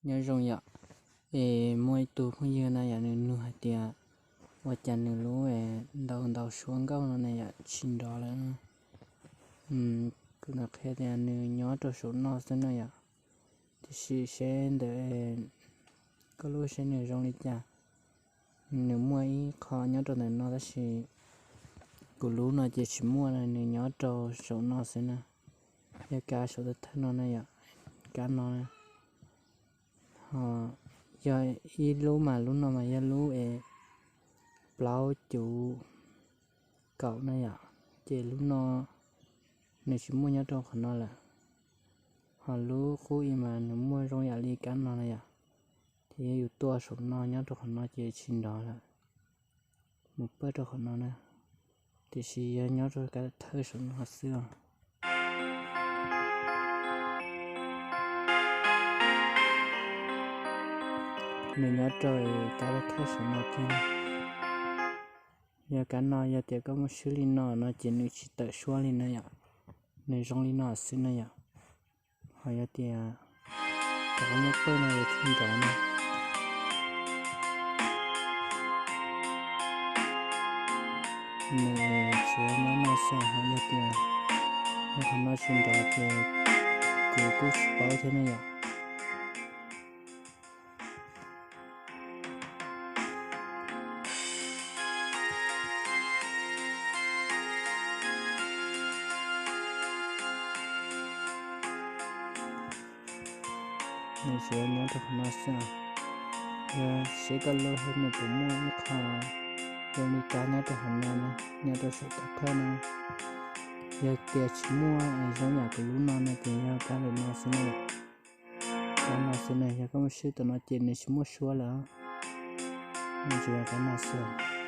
Nyob zoo yom, es muaj ib tug phooj ywg na yom, nws nug hais tias ua cas nws lub ntau ntau suab nkauj no na yom tsis nrov lawm. Kuv nws qhia tias nws nyob rau saum no xwb na yom, tiam sis seb ntawm koj lub seb nws zoo li cas. Nws muaj ib qho nyob rau ntawm no tab sis kuv lub no ces tsis muaj na, nws nyob rau saum no xwb na. Yog kab saum thawj thawj no na yom, kab no na. Ho yog ib lub mas lub no mas yog lub es plaub cuv kaum na yom, ces lub no nws tsis muaj nyob rau qhov no lawm. Ho lub qub ib mas nws muaj zoo yam li kab no na yom, ces yog yus tua saum no nyob rau qhov no ces tsis nrov lawm. Mus pawj rau qhov no na, tiam sis yog nyob rau kab thawj saum no xwb os. Nws nyob rau kab thawj saum no kiag. Yog kab no yog tias koj muab swb li no no ces nws tsis tawm suab li na yom, nws zoo li no xwb na yom. Ho yog tias koj muab pawj no yuav thiaj nrov na. Nws tsuav nyob no xwb, ho yog tias nyob qhov no tsis nrov ces kuv kuj tsis paub thiab na yom. Nws tsuav nyob rau qhov no xwb. Yog seb koj lub hu nws puas muaj ib qho zoo li kab nyob rau qhov no na, nyob rau saum thawj thawj no. Yog tias tsis muaj es zoo yam kuv lub no no ces yog kab ntawm no xwb na. Kab no xwb na, yog koj muab swb tam no ces nws tsis muaj suab lawm. Nws tsuas yog kab no xwb.